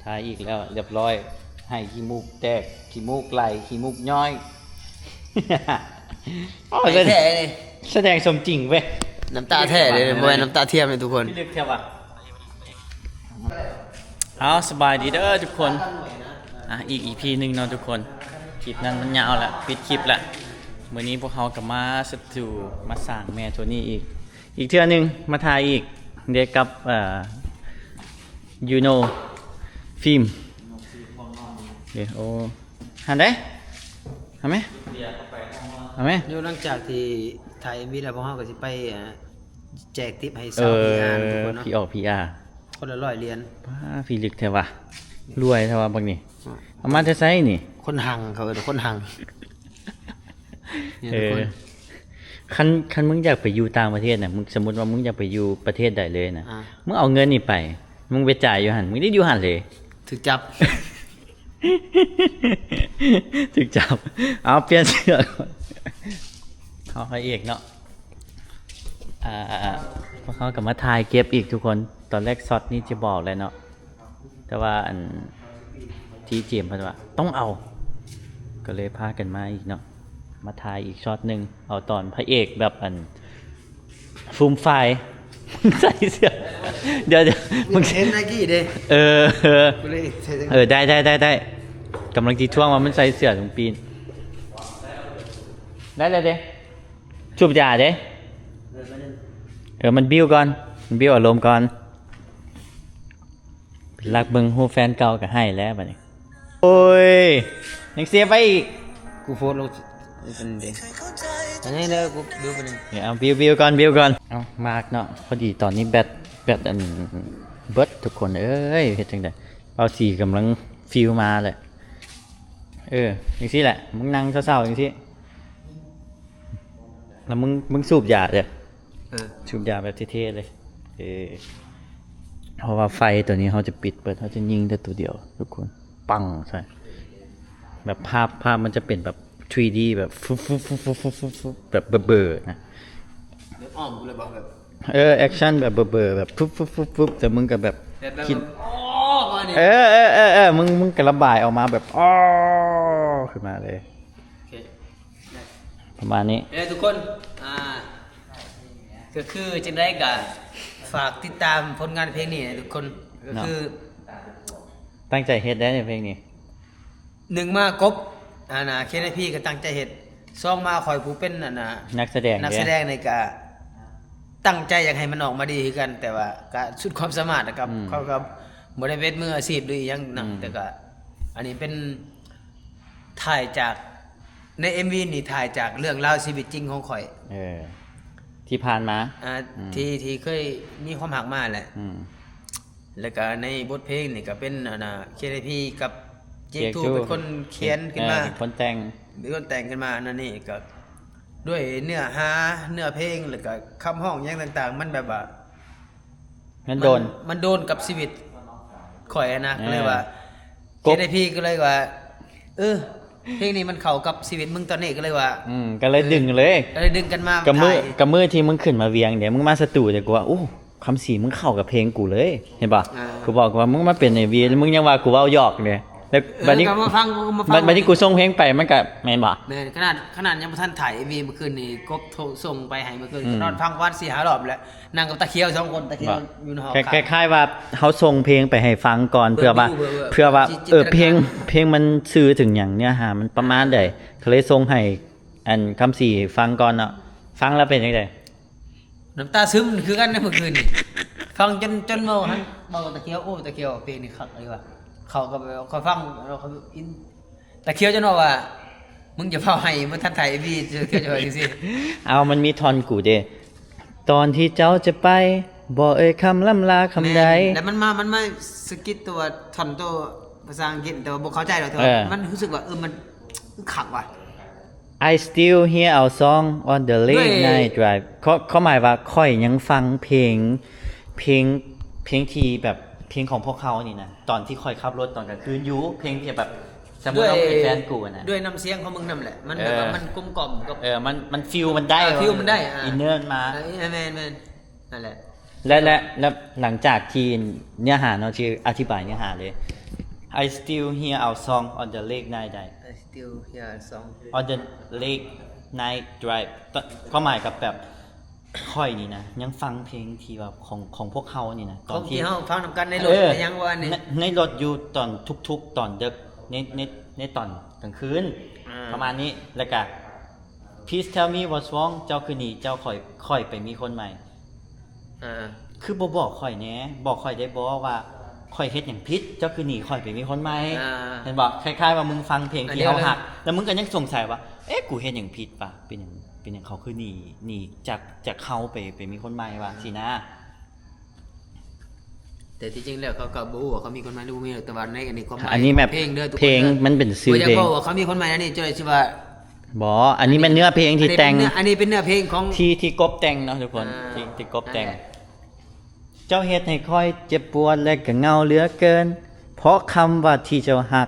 ຕາຍອີກແລ້ວ ຮຽບຮ້ອຍ ໄຫ້ຂີ້ມູກແຕກ ຂີ້ມູກໄຫຼ ຂີ້ມູກຍ້ອຍ. ໂອ້ຍ ໄຫ້ແທ້ເດ້ ສະແດງສົມຈິງເວີຍ. ນ້ຳຕາແທ້ເດ້ ບໍ່ແມ່ນນ້ຳຕາທຽມເດ້ທຸກຄົນ. ພິລຶກແທ້ວ່າ. ເອົາ ສະບາຍດີເດີທຸກຄົນ. ອ່ະ ອີກອີພີໜຶ່ງເນາະທຸກຄົນ. ຄລິບນັ້ນມັນຍາວລະ ປິດຄລິບລະ. ມື້ນີ້ພວກເຮົາກໍມາສະຕູ ມາສ້າງແມ່ໂທນີ້ອີກ ອີກເທື່ອໜຶ່ງ ມາຖ່າຍອີກເດ້ກັບ ເອີ ຢູໂນຟີມເດ້. ໂອ້ ຫັ້ນເດ້ ເອົາແມ ເອົາແມ. ດຽວຫຼັງຈາກທີ່ຖ່າຍເອັມວີແລ້ວ ພວກເຮົາກໍຊິໄປ ອ່າ ແຈກຕິບໃຫ້ຊາວ ເອີ ພີອາ ທຸກຄົນເນາະ ພີອອກພີອາ ຄົນລະຮ້ອຍຫຼຽນ. ປ້າ ພິລຶກແທ້ວ່າ ລວຍແທ້ວ່າບັກນີ້. ເອົາມາແຕ່ໃສນີ້? ຄົນຮັ່ງ ເຂົາເອີ້ນຄົນຮັ່ງ. ເອີ ຄັນ ຄັນມຶງຢາກໄປຢູ່ຕ່າງປະເທດນະ ມຶງ ສົມມຸດວ່າມຶງຢາກໄປຢູ່ປະເທດໃດເລີຍນະ ອ່າ ມຶງເອົາເງິນນີ້ໄປ ມຶງໄປຈ່າຍຢູ່ຫັ້ນ ມຶງໄດ້ຢູ່ຫັ້ນເລີຍ. ຖືກຈັບ ຖືກຈັບ. ເອົາ ປ່ຽນເສື້ອ ເອົາ ພະເອກເນາະ. ອ່າ ພວກເຮົາກໍມາຖ່າຍເກັບອີກທຸກຄົນ. ຕອນແລກຊັອດນີ້ຈະບອກແລ້ວເນາະ ແຕ່ວ່າອັນ ທີ່ເຈມເພິ່ນວ່າຕ້ອງເອົາ ກໍເລີຍພາກັນມາອີກເນາະ ມາຖ່າຍອີກຊັອດໜຶ່ງ. ເອົາຕອນພະເອກແບບອັນ ຟູມຟາຍ ໃສ່ເສື້ອ ດຽວໆ ມຶງເຫັນໄນກີເດ້. ເອີ ເອີ ໄດ້ໆໆ ກຳລັງຊິທ້ວງວ່າມັນໃສ່ເສື້ອລຸງປີນ. ໄດ້ແລ້ວເດ້ ສູບຢາເດ້. ເອີ ມັນບິວກ່ອນ ມັນບິວອາລົມກ່ອນ. ລັກເບິ່ງຮູບແຟນເກົ່າກໍໃຫ້ແລ້ວບັດນີ້. ໂອ້ຍ ຍັງເຊຟໄວ້ອີກ. ກູໂພສລົງ ເປັນເດ ອັນນີ້ເດີ ກູບິວໄປເລີຍ. ເອົາ ບິວ ບິວກ່ອນ ບິວກ່ອນ. ເອົາ ມາກເນາະ ພໍດີຕອນນີ້ແບັດ ແບັດອັນເບິດທຸກຄົນເອີຍ. ເຮັດຈັ່ງໃດ? ເປົ່າສີກຳລັງຟີວມາແຫຼະ. ເອີ ຈັ່ງຊີ້ແຫຼະ ມຶງນັ່ງເສົ້າໆຈັ່ງຊີ້ ແລ້ວມຶງ ມຶງສູບຢາເດີ. ເອີ ສູບຢາແບບເທ່ໆເລີຍ. ເອີ ເພາະວ່າໄຟຕົວນີ້ເຮົາຈະປິດເບິດ ເຮົາຈະຍິງແຕ່ຕົວດຽວທຸກຄົນ ປັງໃສ່ ແບບພາບ ພາບມັນຈະເປັນແບບທຣີດີ ແບບຟຶບໆໆໆໆ ແບບເບີໆນະ. ແບບອ້ອມກູເລີຍບໍ່? ແບບ ເອີ ແອັກຊັນແບບເບີໆ ແບບຟຶບໆໆ ແຕ່ມຶງກໍແບບ ແບບ ຄິດ ອໍ ມານີ້ ເອີໆໆໆ ມຶງ ມຶງກໍລະບາຍອອກມາແບບ ອໍ ຂຶ້ນມາເລີຍ. ໂອເຄ ປະມານນີ້ ເອີ ທຸກຄົນ ອ່າ ກໍຄືຈັ່ງໃດກໍຝາກຕິດຕາມຜົນງານເພງນີ້ໃຫ້ທຸກຄົນ ກໍຄື ເນາະ ຕັ້ງໃຈເຮັດໄດ໋ເພງນີ້. ໜຶ່ງມາກົບ ອັນນ່າ ເຄເອນໄອພີ ກໍຕັ້ງໃຈເຮັດ. ສອງມາຂ້ອຍຜູ້ເປັນ ອັນນ່າ ນັກສະແດງ ນັກສະແດງນີ້ກໍຕັ້ງໃຈຢາກໃຫ້ມັນອອກມາດີຄືກັນ ແຕ່ວ່າກໍສຸດຄວາມສາມາດນະຄັບ ອືມ ເຂົາກໍບໍ່ໄດ້ເປັນມືອາຊີບຫຼືອີ່ຫຍັງນະ ອືມ ແຕ່ກໍອັນນີ້ເປັນ ຖ່າຍຈາກ ໃນເອັມວີນີ້ຖ່າຍຈາກເລື່ອງລາວຊີວິດຈິງຂອງຂ້ອຍ ເອີ ທີ່ຜ່ານມາ ອ່າ ອືມ ທີ່ ທີ່ເຄີຍມີຄວາມຮັກມາແຫຼະ ອືມ ແລ້ວກໍໃນບົດເພງນີ້ກໍເປັນ ອັນນ່າ ເຄເອນໄອພີ ກັບເຈກທູ ເປັນຄົນຂຽນຂຶ້ນມາ ເປັນຄົນແຕ່ງ ເປັນຄົນແຕ່ງຂຶ້ນມາ. ອັນນີ້ກໍດ້ວຍເນື້ອຫາ ເນື້ອເພງ ແລ້ວກໍຄຳຮ້ອງຫຍັງຕ່າງໆ ມັນແບບວ່າ ມັນໂດນ ມັນ ມັນໂດນກັບຊີວິດຂ້ອຍນະ ເອີ ກໍເລີຍວ່າ ກົບ ເຄເອນໄອພີ ກໍເລີຍວ່າ ເອີ ເພງນີ້ມັນເຂົ້າກັບຊີວິດມຶງຕອນນີ້ ກໍເລີຍວ່າ ອືມ ກໍເລີຍດຶງເລີຍ ກໍເລີຍດຶງກັນມາ ກັບມື້ ຖ່າຍ ກັບມື້ທີ່ມຶງຂຶ້ນມາວຽງເດ້ ມຶງມາສະຕູເດ້ ກູວ່າ ໂອ້ ຄຳສີ ມຶງເຂົ້າກັບເພງກູເລີຍ ເຫັນບໍ່? ອ່າ ກູບອກວ່າ ມຶງມາເປັນເອັມວີ ແລ້ວມຶງຍັງວ່າກູເວົ້າຫຍອກເດ້. ແລ້ວ ເອີ ບັດນີ້ ກໍມາຟັງ ກໍມາຟັງ ບັດ ບັດນີ້ກູສົ່ງເພງໄປ ມັນກໍແມ່ນບໍ່? ແມ່ນ ຂະໜາດ ຂະໜາດຍັງບໍ່ທັນຖ່າຍເອັມວີມື້ຄືນນີ້ ກົບໂທສົ່ງໄປໃຫ້ມື້ຄືນ ອືມ ນອນຟັງປະມານສີ່ຫ້າຮອບແລ້ວ ນັ່ງກັບຕາຂຽວສອງຄົນ ຕາຂຽວ ບໍ່ ຢູ່ໃນຫ້ອງ ຄ້າຍ ຄ້າຍໆວ່າເຮົາສົ່ງເພງໄປໃຫ້ຟັງກ່ອນ ເພື່ອວ່າ ເພື່ອວ່າ ເອີ ເພງ ເພງມັນສື່ເຖິງຫຍັງ ເນື້ອຫາມັນປະມານໃດ ກໍເລີຍສົ່ງໃຫ້ ອັນ ຄຳສີຟັງກ່ອນເນາະ. ຟັງແລ້ວເປັນຈັ່ງໃດ? ນ້ຳຕາຊຶມຄືກັນເດ້ມື້ຄືນນີ້ ຟັງຈົນ ຈົນເວົ້າຫັ້ນ ເວົ້າຕາຂຽວ ໂອ້ ຕາຂຽວ ເພງນີ້ຄັກອີ່ຫຼີວ່າ. ເຂົາກໍແບບວ່າ ຂ້ອຍຟັງແລ້ວ ຂ້ອຍອິນ ຕາຂຽວຈົນເວົ້າວ່າ ມຶງຢ່າຟ້າວໄຫ້ ບໍ່ທັນຖ່າຍເອັມວີ ຕາຂຽວຈະວ່າຈັ່ງຊີ້. ເອົາ ມັນມີທ່ອນກູເດ້ ຕອນທີ່ເຈົ້າຈະໄປ ບໍ່ເອີ່ຍຄຳລ່ຳລາຄຳໃດ. ແມ່ນ ແລ້ວມັນມາ ມັນມາສະກິດຕົວທ່ອນໂຕພາສາອັງກິດ ແຕ່ວ່າບໍ່ເຂົ້າໃຈດອກ ແຕ່ວ່າ ເອີ ມັນຮູ້ສຶກວ່າ ເອີ ມັນຄັກວ່ະ. I still hear our song on the late night drive ເຂົາ ເຂົາໝາຍວ່າຂ້ອຍຍັງຟັງເພງ ເພງ ເພງທີ່ແບບ ເພງຂອງພວກເຮົານີ້ນະ ຕອນທີ່ຂ້ອຍຂັບລົດຕອນກາງຄືນຢູ່ ເພງທີ່ແບບ ສົມມຸດວ່າເປັນແຟນກູນະ ດ້ວຍນ້ຳສຽງຂອງມຶງນຳແຫຼະ ມັນແບບວ່າ ເອີ ມັນກົມກ່ອມກັບ ເອີ ມັນ ມັນຟີລມັນໄດ້ ອ່າ ຟີລມັນໄດ້ ອ່າ ອິນເນີມາ ເອີ ແມ່ນໆ ນັ້ນແຫຼະ ແລະ ແລະ ແລະ ຫຼັງຈາກທີ່ເນື້ອຫາເນາະ ທີ່ອະທິບາຍເນື້ອຫາເລີຍ I still hear our song on the late night drive. I still hear our song on the late night drive. ຄວາມໝາຍກັບແບບ ຂ້ອຍນີ້ນະ ຍັງຟັງເພງທີ່ວ່າຂອງ ຂອງພວກເຮົານີ້ນະ ຕອນທີ່ເຮົາຟັງນຳກັນໃນລົດ ເອີ ໃນຫຍັງວ່ານີ້ ໃນ ໃນລົດຢູ່ຕອນທຸກໆຕອນເດິກ ໃນ ໃນ ໃນຕອນກາງຄືນ ອ່າ ປະມານນີ້. ແລ້ວກະ Please tell me what's wrong. ເຈົ້າຄືໜີເຈົ້າຂ້ອຍ ຂ້ອຍໄປມີຄົນໃໝ່. ອ່າ ຄືບໍ່ບອກຂ້ອຍແດ່ ບອກຂ້ອຍໄດ້ບໍ່ວ່າຂ້ອຍເຮັດຫຍັງຜິດ ເຈົ້າຄືໜີຂ້ອຍໄປມີຄົນໃໝ່. ອ່າ ເຫັນບໍ່? ຄ້າຍໆວ່າມຶງຟັງເພງທີ່ເຮົາຮັກ ແລ້ວມຶງກໍຍັງສົງໄສວ່າ ເອະ ກູເຮັດຫຍັງຜິດວະ? ເປັນຫຍັງ ເປັນຫຍັງເຂົາຄືໜີ ໜີຈາກ ຈາກເຮົາໄປ ໄປມີຄົນໃໝ່ວະ? ຊີ້ນະ. ແຕ່ທີ່ຈິງແລ້ວເຂົາກໍບໍ່ຮູ້ວ່າເຂົາມີຄົນໃໝ່ຫຼືບໍ່ມີ ແຕ່ວ່າໃນອັນນີ້ຄວາມໝາຍ ອັນນີ້ແບບເພງເດີ ເພງ ມັນເປັນຊື່ເພງ ບໍ່ຢາກເວົ້າວ່າເຂົາມີຄົນໃໝ່ ອັນນີ້ເຈົ້າຊິວ່າ ບໍ່ ອັນນີ້ແມ່ນເນື້ອເພງທີ່ແຕ່ງ ອັນນີ້ເປັນເນື້ອ ອັນນີ້ເປັນເນື້ອເພງຂອງ ທີ່ ທີ່ກົບແຕ່ງເນາະທຸກຄົນ ອ່າ ທີ່ ທີ່ກົບແຕ່ງ ນັ້ນແຫຼະ. ເຈົ້າເຮັດໃຫ້ຂ້ອຍເຈັບປວດ ແລະ ກໍເຫງົາເຫຼືອເກີນ ເພາະຄຳວ່າທີ່ເຈົ້າຮັກ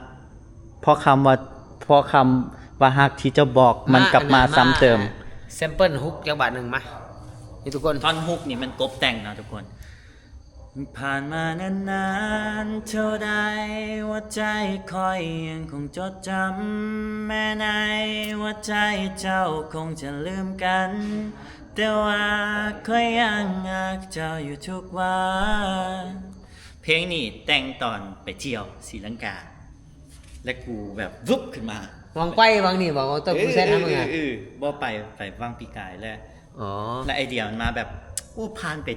ເພາະຄຳວ່າ ເພາະຄຳວ່າຮັກທີ່ເຈົ້າບອກ ມັນກັບມາຊ້ຳເຕີມ. ແຊມເປິ້ນຮຸກຈັກບາດໜຶ່ງມາ ນີ້ທຸກຄົນ ທ່ອນຮຸກນີ້ມັນກົບແຕ່ງເນາະທຸກຄົນ. ຜ່ານມານານໆເທົ່າໃດ ຫົວໃຈຂ້ອຍຍັງຄົງຈົດຈຳ ແມ້ໃນຫົວໃຈເຈົ້າຄົງຈະລືມກັນ ແຕ່ວ່າຂ້ອຍຍັງຮັກເຈົ້າຢູ່ທຸກວັນ. ເພງນີ້ແຕ່ງຕອນໄປທ່ຽວສີລັງກາ ແລະ ກູແບບວຶບຂຶ້ນມາ ຫວັງໄປຫວັງນີ້ບໍ່? ເອີ ບໍ່ໄປ ໄປຫວ່າງປີກາຍແຫຼະ. ອໍ ແລະ ໄອເດຍມັນມາແບບ ໂອ້ ຜ່ານໄປ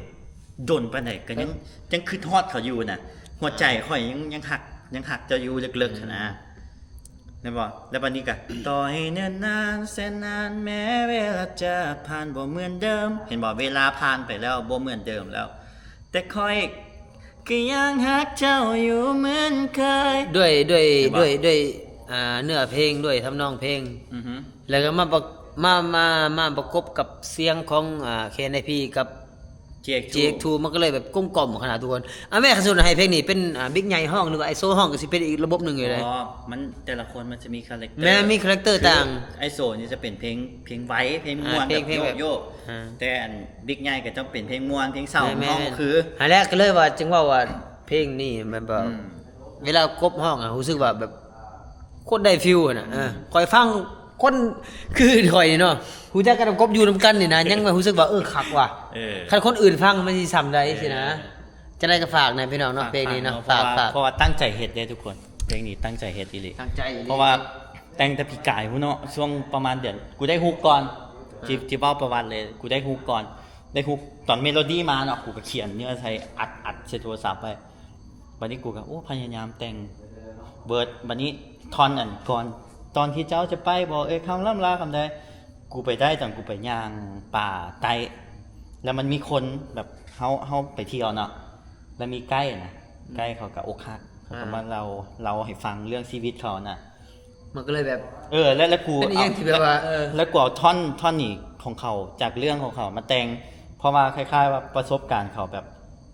ດົນປານໃດກໍຍັງ ຍັງຄິດຮອດເຂົາຢູ່ນະ ຫົວໃຈຂ້ອຍຍັງ ຍັງຮັກ ຍັງຮັກເຈົ້າຢູ່ເລິກໆຫັ້ນນະ ແມ່ນບໍ່? ແລ້ວບາດນີ້ກໍ ຕໍ່ໃຫ້ເນີນນານແສນນານ ແມ້ເວລາຈະຜ່ານບໍ່ເໝືອນເດີມ ເຫັນບໍ່? ເວລາຜ່ານໄປແລ້ວ ບໍ່ເໝືອນເດີມແລ້ວ ແຕ່ຂ້ອຍກໍຍັງຮັກເຈົ້າຢູ່ເໝືອນເຄີຍ ດ້ວຍ ດ້ວຍ ດ້ວຍ ອ່າ ເນື້ອເພງ ດ້ວຍທຳນອງເພງ ອືຮຶ ແລ້ວກໍມາປະ ມາ ມາ ມາປະກົບກັບສຽງຂອງ ອ່າ KNIP ກັບ GX two GX two ມັນກໍເລີຍແບບກົມກ່ອມຂະໜາດທຸກຄົນ. ອ່າ ແມ່ນ ຄັນສົມມຸດໃຫ້ເພງນີ້ເປັນ ອ່າ ບິກໃຫຍ່ຮ້ອງ ຫຼືວ່າໄອໂຊຮ້ອງ ກໍຊິເປັນອີກລະບົບໜຶ່ງຢູ່ເດ້. ອໍ ມັນແຕ່ລະຄົນມັນຈະມີຄາແຣັກເຕີ ແມ່ນ ມີຄາແຣັກເຕີຕ່າງ. ໄອໂຊນີ້ຈະເປັນເພງ ເພງໄວ ເພງມ່ວນ ອ່າ ເພງ ແບບ ເພງແບບ ໂຍກໆ ອ່າ ແຕ່ອັນບິກໃຫຍ່ກໍຕ້ອງເປັນເພງມ່ວນ ເພງເສົ້າ ແມ່ນໆ ຮ້ອງຄື ຫັ້ນແຫຼະ ກໍເລີຍວ່າ ຈຶ່ງເວົ້າວ່າເພງນີ້ແມ່ນແບບ ອືມ ເວລາກົບຮ້ອງອະ ຮູ້ສຶກວ່າແບບ ໂຄດໄດ້ຟີວຫັ້ນນະ. ເອີ ອືມ ຂ້ອຍຟັງຄົນຄືຂ້ອຍນີ້ເນາະ ຮູ້ຈັກກັນກັບກົບ ຢູ່ນຳກັນນີ້ນະ ຍັງແບບຮູ້ສຶກວ່າ ເອີ ຄັກວ່ະ. ເອີ ຄັນຄົນອື່ນຟັງມັນຊິຊ່ຳໃດ ເອີ ຊີ້ນະ. ຈັ່ງໃດກໍຝາກແດ່ພີ່ນ້ອງເນາະ ຝາກ ເພງນີ້ເນາະ ຝາກ ຝາກ ຝາກ ເພາະວ່າຕັ້ງໃຈເຮັດເດ້ທຸກຄົນ ເພງນີ້ຕັ້ງໃຈເຮັດອີ່ຫຼີ ຕັ້ງໃຈອີ່ຫຼີ ເພາະວ່າແຕ່ງແຕ່ປີກາຍພຸ້ນເນາະ ຊ່ວງປະມານເດືອນ ກູໄດ້ຮຸກກ່ອນ ອ່າ ທີ່ ທີ່ເວົ້າປະຫວັດເລີຍ ກູໄດ້ຮຸກກ່ອນ ໄດ້ຮຸກຕອນເມໂລດີມາເນາະ ກູກໍຂຽນເນື້ອໃສ່ ອັດ ອັດໃສ່ໂທລະສັບໄວ້. ບັດນີ້ກູກໍ ໂອ້ ພະຍາຍາມແຕ່ງເວີດ ບັດນີ້ທ່ອນອັນກ່ອນ ຕອນທີ່ເຈົ້າຈະໄປ ບໍ່ເອີ່ຍຄຳລ່ຳລາຄຳໃດ ກູໄປໄດ້ຕອນກູໄປຍ່າງປ່າໃຕ້ ແລ້ວມັນມີຄົນແບບ ເຮົາ ເຮົາໄປທ່ຽວເນາະ ແລ້ວມີໄກ້ນະ ອືມ ໄກ້ເຂົາກໍອົກຫັກ ເຂົາກໍ ອ່າ ມາເລົ່າ ເລົ່າໃຫ້ຟັງເລື່ອງຊີວິດເຂົານະ. ມັນກໍເລີຍແບບ ເອີ ແລ້ວ ແລ້ວກູ ເປັນອີ່ຫຍັງທີ່ແບບວ່າ ເອີ ແລ້ວ ແລ້ວກູເອົາທ່ອນ ທ່ອນນີ້ຂອງເຂົາ ຈາກເລື່ອງຂອງເຂົາມາແຕ່ງ ເພາະວ່າຄ້າຍໆວ່າປະສົບການເຂົາແບບ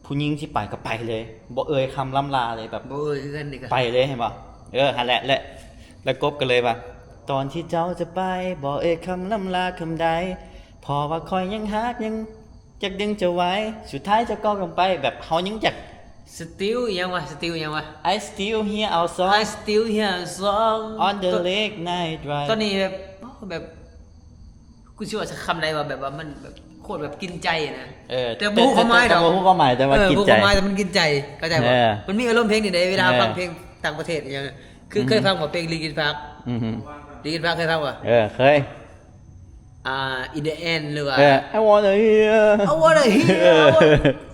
ຜູ້ຍິງຊິໄປກໍໄປເລີຍ ບໍ່ເອີ່ຍຄຳລ່ຳລາເລີຍ ແບບ ບໍ່ເອີ່ຍຄືກັນນີ້ກໍ ໄປເລີຍ ເຫັນບໍ່? ເອີ ຫັ້ນແຫຼະ ແລະ ແລະ ກົບກໍເລີຍວ່າ ຕອນທີ່ເຈົ້າຈະໄປ ບໍ່ເອີ່ຍຄຳລ່ຳລາຄຳໃດ ເພາະວ່າຂ້ອຍຍັງຮັກ ຍັງ ຈັກດຶງຈະໄຫວ ສຸດທ້າຍເຈົ້າກໍກຳໄປ ແບບເຮົາຍັງຢາກ Still ອີ່ຫຍັງວະ Still ອີ່ຫຍັງວະ I still hear our song I still hear our song on the late night drive ຕອນນີ້ແບບ ໂອ້ ແບບ ກູຊິວ່າສັກຄຳໃດວ່າ ແບບວ່າມັນແບບໂຄດແບບກິນໃຈນະ. ເອີ ແຕ່ບໍ່ຮູ້ຄວາມໝາຍດອກ ແຕ່ບໍ່ຮູ້ຄວາມໝາຍ ແຕ່ວ່າ ເອີ ກິນໃຈ ບໍ່ຮູ້ຄວາມໝາຍ ແຕ່ມັນກິນໃຈ ເຂົ້າໃຈບໍ່? ເອີ ມັນມີອາລົມເພງນີ້ເດ້ ເວລາ ເອີ ຟັງເພງຕ່າງປະເທດອີ່ຫຍັງ ຄື ອືຮຶ ເຄີຍຟັງບໍ່ເພງ Linkin Park? ອືຮຶ Linkin Park ເຄີຍຟັງບໍ່? ເອີ ເຄີຍ. ອ່າ In the End ຫຼືວ່າ ເອີ I wanna hear I wanna hear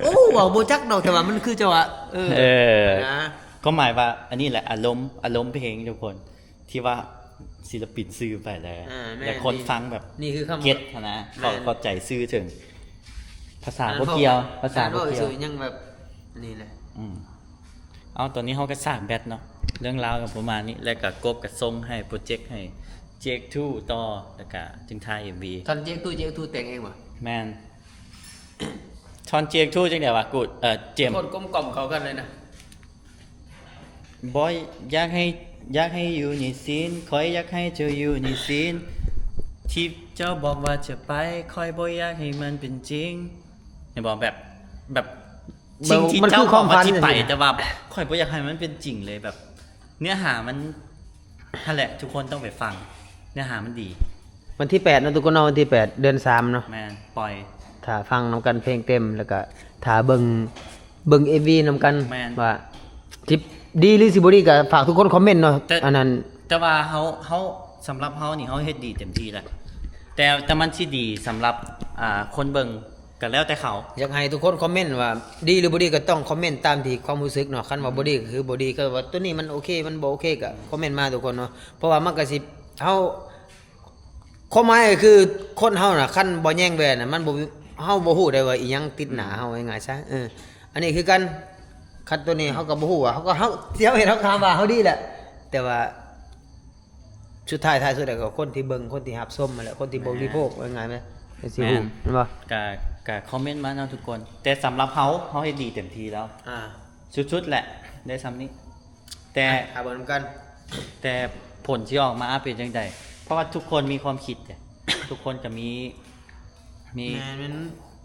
ເອີ I wanna ໂອ້ ເວົ້າບໍ່ຈັກດອກ ແຕ່ວ່າມັນຄືຈະວ່າ ເອີ ເອີ ນະ ຄວາມໝາຍວ່າ ອັນນີ້ແຫຼະ ອາລົມ ອາລົມເພງທຸກຄົນ ທີ່ວ່າສິນລະປິນສື່ໄປແລ້ວ ອ່າ ແມ່ນ ແລະ ຄົນຟັງແບບ ນີ້ຄືຄຳ ເກັດຫັ້ນນະ ເຂົ້າ ແມ່ນ ເຂົ້າໃຈຊື່ເຖິງ ພາສາບໍ່ກ່ຽວ ພາສາບໍ່ກ່ຽວ ຍັງແບບ ນີ້ແຫຼະ ອືມ. ເອົາ ຕອນນີ້ເຮົາກໍສາກແບັດເນາະ ເລື່ອງລາວກໍປະມານນີ້ ແລ້ວກໍກົບກໍສົ່ງໃຫ້ໂປຣເຈັກໃຫ້ GX two ຕໍ່ ແລ້ວກໍຈຶ່ງຖ່າຍ MV ທ່ອນ GX two GX two ແຕ່ງເອງບໍ່? ແມ່ນ ທ່ອນ GX two ຈັ່ງໃດວະ ກູດ ເອີ ເຈມ ໂຄດກົມກ່ອມເຂົ້າກັນເລີຍນະ ບໍ່ຢາກໃຫ້ ຢາກໃຫ້ຢູ່ໃນຊີນ ຂ້ອຍຢາກໃຫ້ເຈົ້າຢູ່ໃນຊີນ ທີ່ເຈົ້າບອກວ່າຈະໄປ ຂ້ອຍບໍ່ຢາກໃຫ້ມັນເປັນຈິງ ເຫັນບໍ່? ແບບ ແບບ ສິ່ງທີ່ເຈົ້າບອກວ່າຊິໄປ ແຕ່ວ່າຂ້ອຍບໍ່ຢາກໃຫ້ມັນເປັນຈິງເລີຍ ແບບ ເນື້ອຫາມັນ ຫັ້ນແຫຼະ ທຸກຄົນຕ້ອງໄປຟັງ ເນື້ອຫາມັນດີ. ວັນທີແປດເນາະທຸກຄົນເນາະ ວັນທີແປດເດືອນສາມເນາະ ແມ່ນ ປ່ອຍ ຖ້າຟັງນຳກັນເພງເຕັມ ແລ້ວກະຖ້າເບິ່ງ ເບິ່ງເອັມວີນຳກັນ ແມ່ນ ວ່າຊິດີຫຼືຊິບໍ່ດີ ກະຝາກທຸກຄົນຄອມເມັນເນາະ ແຕ່ ອັນນັ້ນ ແຕ່ວ່າເຮົາ ເຮົາ ສຳລັບເຮົານີ້ ເຮົາເຮັດດີເຕັມທີ່ແລ້ວ ແຕ່ ແຕ່ມັນຊິດີສຳລັບ ອ່າ ຄົນເບິ່ງ ກໍແລ້ວແຕ່ເຂົາ ຢາກໃຫ້ທຸກຄົນຄອມເມັນວ່າດີຫຼືບໍ່ດີ ກໍຕ້ອງຄອມເມັນຕາມທີ່ຄວາມຮູ້ສຶກເນາະ ຄັນວ່າບໍ່ດີກໍຄືບໍ່ດີ ກໍວ່າຕົວນີ້ມັນໂອເຄ ມັນບໍ່ໂອເຄ ກໍຄອມເມັນມາທຸກຄົນເນາະ ເພາະວ່າມັນກໍຊິ ເຮົາ ຄວາມໝາຍກໍຄືຄົນເຮົານະ ຄັນບໍ່ແຍງແວ່ນນະ ມັນບໍ່ ເຮົາບໍ່ຮູ້ໄດ້ວ່າອີ່ຫຍັງຕິດໜ້າເຮົາ ອືມ ງ່າຍໆຊະ ເອີ ອັນນີ້ຄືກັນ ຄັນຕົວນີ້ເຮົາກໍບໍ່ຮູ້ວ່າ ເຮົາກໍ ເຮົາ ທີ່ເຮົາເຫັນ ເຮົາກໍຫາວ່າເຮົາດີແຫຼະ ແຕ່ວ່າ ສຸດທ້າຍ ທ້າຍສຸດແລ້ວກໍຄົນທີ່ເບິ່ງ ຄົນທີ່ຮັບຊົມຫັ້ນແຫຼະ ຄົນທີ່ເບິ່ງ ແມ່ນ ທີ່ໂພສ ວ່າງ່າຍແມ່ນ ກໍຊິຮູ້ ແມ່ນ ແມ່ນບໍ່? ກະ ກະຄອມເມັນມາເນາະທຸກຄົນ ແຕ່ສຳລັບເຮົາ ເຮົາເຮັດດີເຕັມທີ່ແລ້ວ ອ່າ ສຸດໆແຫຼະ ໄດ້ສ່ຳນີ້ ແຕ່ ອ່ະ ຖ້າເບິ່ງນຳກັນ ແຕ່ຜົນຊິອອກມາເປັນຈັ່ງໃດ ເພາະວ່າທຸກຄົນມີຄວາມຄິດເດ້ ທຸກຄົນກໍມີ ມີ ແມ່ນ ແມ່ນ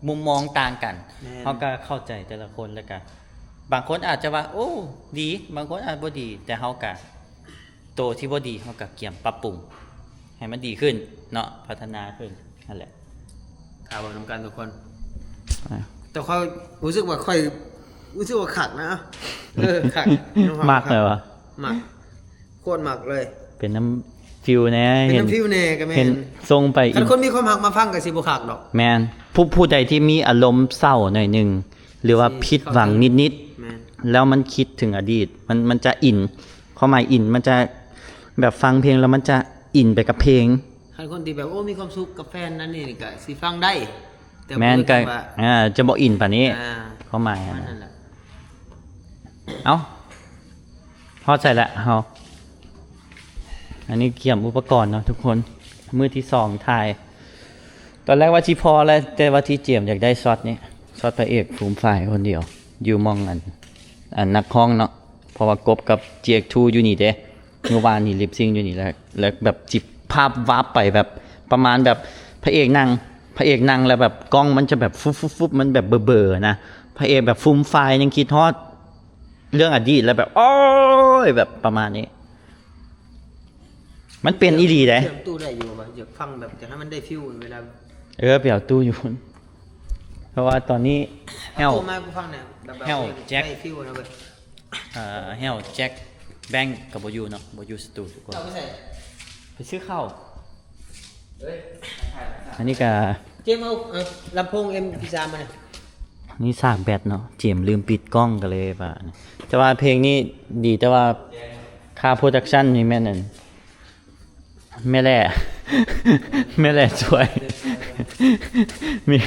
ມຸມມອງຕ່າງກັນ ແມ່ນ ເຮົາກໍເຂົ້າໃຈແຕ່ລະຄົນ ແລ້ວກໍບາງຄົນອາດຈະວ່າ ໂອ້ ດີ ບາງຄົນອາດບໍ່ດີ ແຕ່ເຮົາກໍ ໂຕທີ່ບໍ່ດີເຮົາກໍກຽມປັບປຸງໃຫ້ມັນດີຂຶ້ນເນາະ ພັດທະນາຂຶ້ນ ຫັ້ນແຫຼະ ຖ້າເບິ່ງນຳກັນທຸກຄົນ ອ່າ ແຕ່ຂ້ອຍຮູ້ສຶກວ່າ ຂ້ອຍຮູ້ສຶກວ່າຄັກນະ ເອີ ຄັກ ມັກແລ້ວຫວາ? ມັກ ໂຄດມັກເລີຍ ເປັນນຳຟິວແດ່ ເປັນນຳ ເຫັນ ຟິວແດ່ກໍແມ່ນ ເຫັນສົ່ງໄປ ຄັນຄົນມີຄວາມຮັກມາຟັງກໍຊິບໍ່ຄັກດອກ ແມ່ນ ຜູ້ ຜູ້ໃດທີ່ມີອາລົມເສົ້າໜ້ອຍໜຶ່ງ ຫຼືວ່າຜິດຫວັງນິດໆ ແມ່ນ ແລ້ວມັນຄິດເຖິງອະດີດ ມັນ ມັນຈະອິນ ຄວາມໝາຍອິນ ມັນຈະແບບຟັງເພງແລ້ວມັນຈະອິນໄປກັບເພງ ຄັນຄົນທີ່ແບບ ໂອ້ ມີຄວາມສຸກກັບແຟນນັ້ນນີ້ກໍຊິຟັງໄດ້ ແຕ່ ແມ່ນ ບໍ່ ກໍ ວ່າ ອ່າ ຈະບໍ່ອິນປານນີ້ ອ່າ ຄວາມໝາຍຫັ້ນນະ ປະມານນັ້ນແຫຼະ ເອົ້າ ຮອດໃສລະເຮົາ? ອັນນີ້ກຽມອຸປະກອນເນາະທຸກຄົນ ມື້ທີສອງຖ່າຍ ຕອນແລກວ່າຊິພໍແລ້ວ ແຕ່ວ່າທີ່ເຈມຢາກໄດ້ຊັອດນີ້ ຊັອດພະເອກຟູມຝ້າຍຄົນດຽວ ຢູ່ໝ່ອງອັນ ອັນນັກຮ້ອງເນາະ ເພາະວ່າກົບກັບ GX2 ຢູ່ນີ້ເດ້ ມື້ວານນີ້ລິບຊິງຢູ່ນີ້ ແລ້ວ ແລ້ວແບບຈິບພາບວາບໄປແບບປະມານແບບພະເອກນັ່ງ ພະເອກນັ່ງແລ້ວແບບກ້ອງມັນຈະແບບຟຸບໆໆ ມັນແບບເບີໆນະ ພະເອກແບບຟູມຝ້າຍ ຍັງຄິດຮອດເລື່ອງອະດີດ ແລ້ວແບບ ໂອ້ຍ ແບບປະມານນີ້ ມັນເປັນອີ່ຫຼີເດ້ ເຊື່ອມຕູ້ໄດ້ຢູ່ບໍ່? ຢາກຟັງແບບ ຢາກໃຫ້ມັນໄດ້ຟິວເວລາ ເອີ ໄປເອົາຕູ້ຢູ່ພຸ້ນ ເພາະວ່າຕອນນີ້ແຫ້ວ ເອົາຕູ້ມາໃຫ້ກູຟັງແດ່ ແບບ ແຫ້ວແຈັກ ໄດ້ຟິວນະເວີຍ ເອີ ແຫ້ວແຈັກ ແບັງກໍບໍ່ຢູ່ເນາະ ບໍ່ຢູ່ສະຕູທຸກຄົນ ເຈົ້າໄປໃສ? ໄປຊື້ເຂົ້າ ເອີຍ ອັນນີ້ກໍ ເຈມເອົາ ເອົາລຳໂພງ ເອັມພີສາມ ມານີ້ ນີ້ສາກແບັດເນາະ ເຈມລືມປິດກ້ອງກໍເລີຍວ່າ ແຕ່ວ່າເພງນີ້ດີ ແຕ່ວ່າຄ່າໂປຣດັກຊັນນີ້ແມ່ນອັນ ແມ່ແຫຼ້ ແມ່ແຫຼ້ຊ່ວຍ ມີ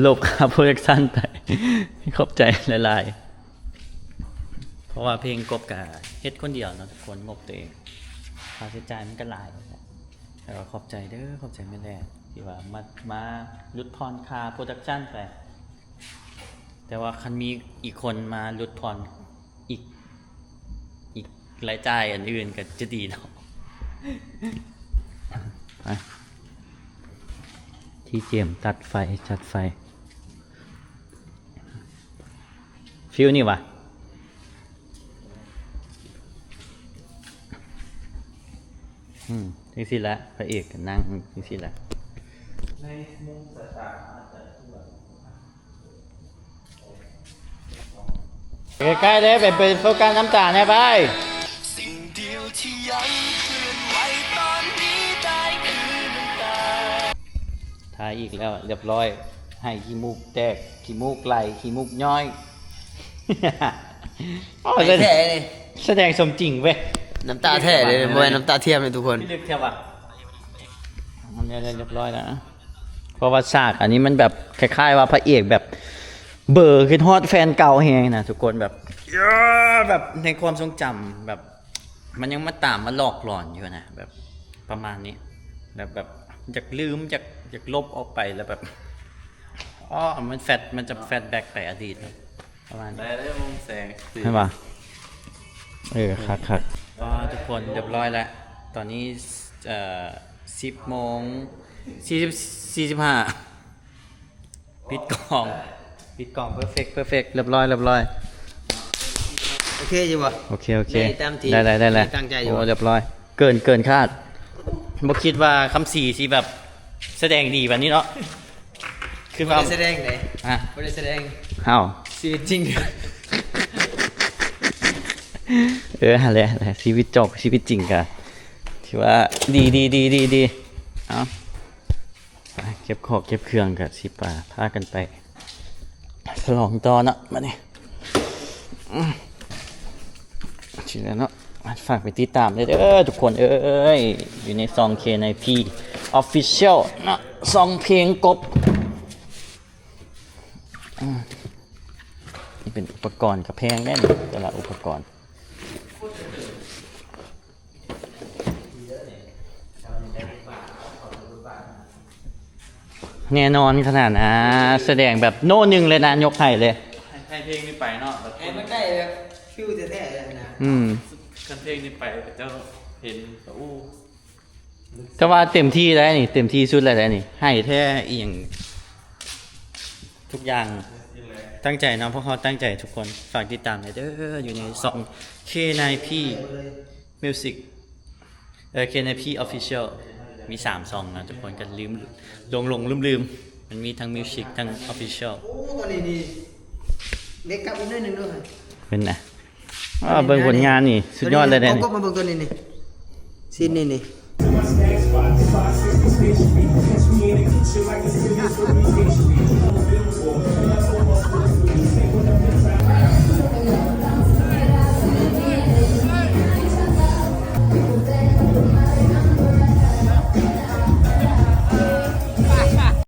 ລົບຄ່າໂປຣດັກຊັນໄປ ຂອບໃຈຫຼາຍໆ ເພາະວ່າເພງກົບກະເຮັດຄົນດຽວເນາະທຸກຄົນ ງົບໂຕເອງ ຄ່າໃຊ້ຈ່າຍມັນກະຫຼາຍ ແຕ່ວ່າຂອບໃຈເດີ ຂອບໃຈແມ່ແຫຼ້ ທີ່ວ່າມາ ມາຫຼຸດຜ່ອນຄ່າໂປຣດັກຊັນໄປ ແຕ່ວ່າຄັນມີອີກຄົນມາຫຼຸດຜ່ອນອີກ ອີກລາຍຈ່າຍອັນອື່ນກໍຈະດີເນາະ ໄປ ທີ່ເຈມຕັດໄຟ ຈັດໄຟ ຟິວນີ້ຫວາ? ອືມ ຈັ່ງຊີ້ແຫຼະ ພະເອກກໍນັ່ງຈັ່ງຊີ້ແຫຼະ ໃກ້ໆເດ້ ໄປ ໄປໂຟກັສນ້ຳຕາແດ່ໄປ ຖ່າຍອີກແລ້ວ ຮຽບຮ້ອຍ ໄຫ້ຂີ້ມູກແຕກ ຂີ້ມູກໄຫຼ ຂີ້ມູກຍ້ອຍ ໂອ້ຍ ໄຫ້ແທ້ເດ້ ສະແດງສົມຈິງເວີຍ ນ້ຳຕາແທ້ເດ້ ບໍ່ແມ່ນນ້ຳຕາທຽມເດ້ທຸກຄົນ ລຶກແທ້ຫວາ ອັນນີ້ຮຽບຮ້ອຍແລ້ວ ເພາະວ່າສາກອັນນີ້ມັນແບບຄ້າຍໆວ່າພະເອກແບບເບີ ຄິດຮອດແຟນເກົ່າແຮງນະທຸກຄົນ ແບບ ແບບໃນຄວາມຊົງຈຳແບບ ມັນຍັງມາຕາມມາຫຼອກຫຼອນຢູ່ນະ ແບບປະມານນີ້ ແບບ ແບບຢາກລືມ ຢາກ ຢາກລົບອອກໄປ ແລ້ວແບບ ອໍ ມັນແຟລະ ມັນຈະແຟລະແບັກໄປອະດີດເນາະ ປະມານ ໄດ້ ໄດ້ມຸມແສງ ເຫັນບໍ່? ເອີ ຄັກໆ ອໍ ທຸກຄົນ ຮຽບຮ້ອຍແລ້ວ ຕອນນີ້ ເອີ ສິບໂມງ ສີ່ສິບ ສີ່ສິບຫ້າ ປິດກ້ອງ ປິດກ້ອງ ເພີເຟັກ ເພີເຟັກ ຮຽບຮ້ອຍ ຮຽບຮ້ອຍ ໂອເຄຢູ່ບໍ່? ໂອເຄ ໂອເຄ ໄດ້ຕາມທີ່ ໄດ້ ໄດ້ ໄດ້ ໄດ້ ໂອ້ ຮຽບຮ້ອຍ ເກີນ ເກີນຄາດ ບໍ່ຄິດວ່າຄຳສີຊິແບບສະແດງດີປານນີ້ເນາະ ຄືວ່າ ບໍ່ໄດ້ສະແດງເດ້ ຮະ ບໍ່ໄດ້ສະແດງ ເອົ້າ ຊີວິດຈິງ ເອີ ຫັ້ນແຫຼະ ຊີວິດຈອກ ຊີວິດຈິງກະ ຖືວ່າດີ ດີ ດີ ດີ ເອົາ ໄປເກັບຂອງເກັບເຄື່ອງກະຊິປາ ພາກັນໄປສະຫຼອງຕໍ່ເນາະ ບາດນີ້ ອືມ ຊີ້ແຫຼະເນາະ ຝາກໄປຕິດຕາມເດີທຸກຄົນເອີຍ ຢູ່ໃນຊ່ອງ ເຄ ນາຍພີ Official ເນາະ ຊ່ອງເພງກົບ ອືມ ນີ້ເປັນອຸປະກອນ ກະແພງເດ້ນີ້ ແຕ່ລະອຸປະກອນ ແນ່ນອນຂະໜາດນະ ສະແດງແບບໂນໜຶ່ງເລີຍນະ ຍົກໃຫ້ເລີຍ ໃຫ້ເພງນີ້ໄປເນາະ ໃຫ້ມັນໄດ້ແບບຟີລແທ້ໆເລີຍນະ ອືມ ຄັນເພງນີ້ໄປເຂົາເຈົ້າເຫັນ ໂອ້ ແຕ່ວ່າເຕັມທີ່ແລ້ວນີ້ ເຕັມທີ່ສຸດແລ້ວນີ້ ໃຫ້ແທ້ອີ່ຫຍັງ ທຸກຢ່າງຕັ້ງໃຈເນາະ ພວກເຮົາຕັ້ງໃຈທຸກຄົນ ຝາກຕິດຕາມແດ່ເດີ ຢູ່ໃນຊ່ອງ ເຄ ນາຍພີ Music ເອີ ເຄ ນາຍພີ Official ມີສາມຊ່ອງນະທຸກຄົນ ກະລືມ ຫຼົງໆລືມໆ ມັນມີທັງ Music ທັງ Official ໂອ້ ຕອນນີ້ນີ້ ເມັກອັບອີກໜ້ອຍໜຶ່ງເດີ ເປັນນະ ອ້າ ເບິ່ງຜົນງານນີ້ ສຸດຍອດເລີຍເດ້ ເອົາກົບມາເບິ່ງຕົວນີ້ນີ້ ຊີນນີ້ນີ້ Next spot, spot sixty-six street. Catch me in the kitchen like it's a business for me. Station